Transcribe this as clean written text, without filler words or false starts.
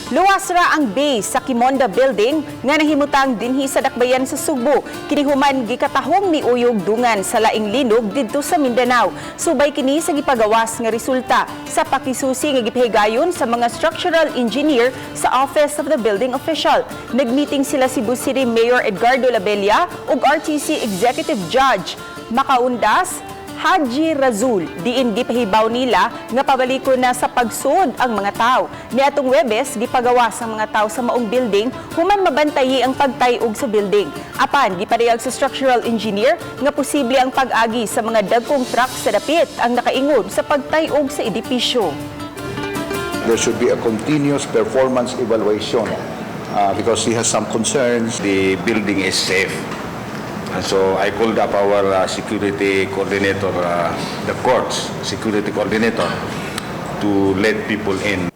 Luwas ra ang base sa Qimonda Building nga nahimutang dinhi sa dakbayan sa Sugbo. Kini human gikatahong miuyog dungan sa laing linog didto sa Mindanao. Subay kini sa gipagawas nga resulta sa pakisusi nga gipahigayon sa mga structural engineer sa Office of the Building Official. Nagmeeting sila Cebu City Mayor Edgardo Labella ug RTC Executive Judge Makaundas Haji Razul, diin gipahibaw nila nga pabaliko na sa pagsud ang mga tao. Niadtong Webes, gipagawas ang mga tao sa maong building human mabantayi ang pagtay-og sa building. Apan gipadayag sa structural engineer nga posible ang pag-agi sa mga dagkong truck sa dapit ang nakaingon sa pagtay-og sa edipisyo. There should be a continuous performance evaluation because he has some concerns. The building is safe. And so I called up our security coordinator, the court's security coordinator, to let people in.